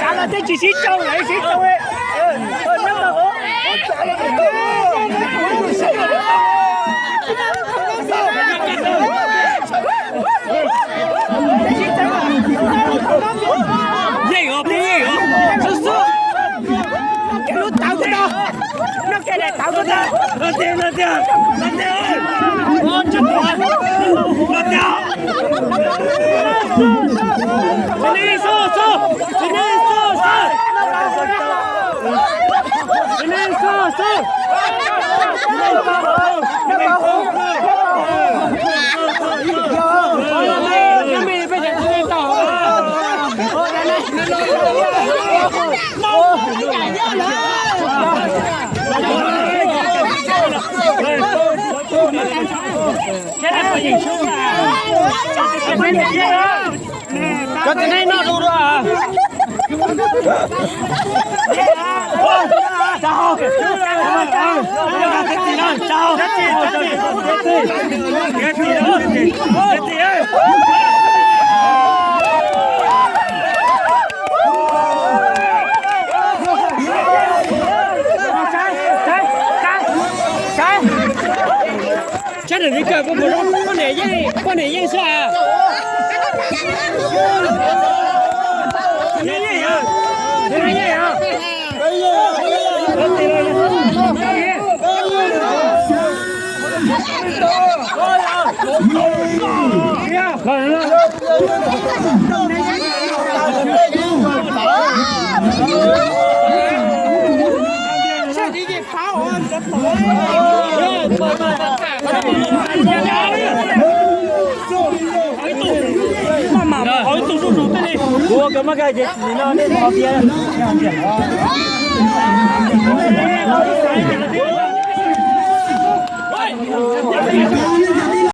Tsav los tej tsis sib tsau, sib tsau. Yeej os, peb yeej os. Xub xub. Lub tawv kuj tau. Noj kiag daim tawv kuj tau. Cov txiv neej noj dua dua. Sab nram li kawm poj niam yeej, poj niam yeej sab. Kuv ua kawg mas kawg ces nim no nej mus hauv tiag.